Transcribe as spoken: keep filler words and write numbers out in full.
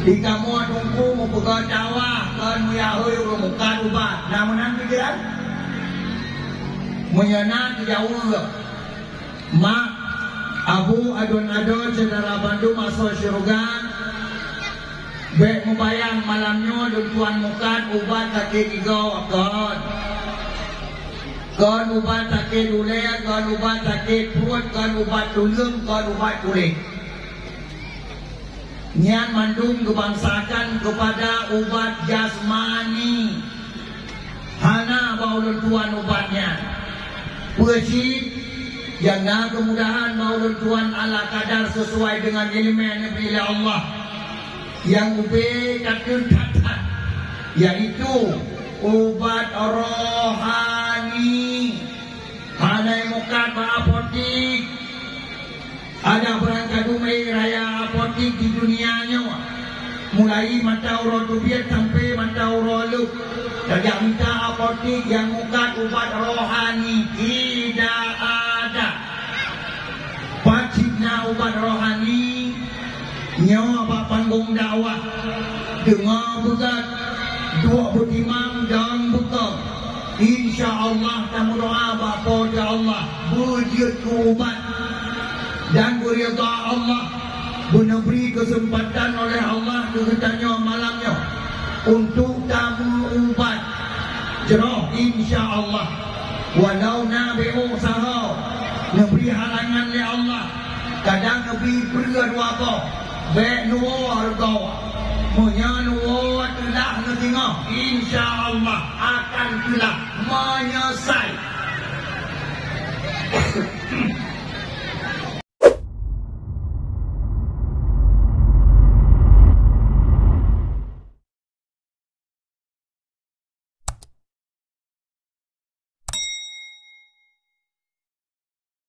Di kamoe Teungku meupeugah dakwah kon meuyahôi ureuëng mukat ubat. Na meunan pikiran? Meunyoe na, geujaweueb. Mak, Abu, aduen adoe syedara bandum asoe syeuruga, bék mubayang malam nyoe lôn tuan mukat ubat sakét gigoe kon. Kon ubat sakét ulée, kon ubat sakét pruet, kon ubat tuleueng, kon ubat kulét. Nyan mandum geubangsakan keupada ubat jasmani. Hana bak ulôn tuan ubat nyan. Peue cit nyang na keumudahan bak ulôn tuan ala kadar sisuai deungon iéleumé nyang neubri lé Allah. Nyang ubé ka teuntang that-that, yaitu ubat rohani. Hana mukat bak apotik. Ada barangkadume raya apotik di dunia nyoe. Mulai mata uroe teubiet sampai mata uroe leueb. Tajak mita apotik nyang mukat ubat rohani, tidak ada. Pat cit na ubat rohani, nyoe bak panggong dakwah. Deungoe beugét, duek beutimang dan beukong. Insya Allah tameudoa bak Po teu Allah beujeuet keu ubat dan beuridha Allah, beuneubri keuseumpatan oleh Allah keu geutanyoe malam nyoe untuk tameuubat jroh, insya Allah. Walau na beusaho neubri halangan lé Allah, kadang neubri peureuet dua boh, bék neuwoe reugoe. Meunyoe neuwoe teulah neusingoh, insya Allah akan teulah meunyeusai.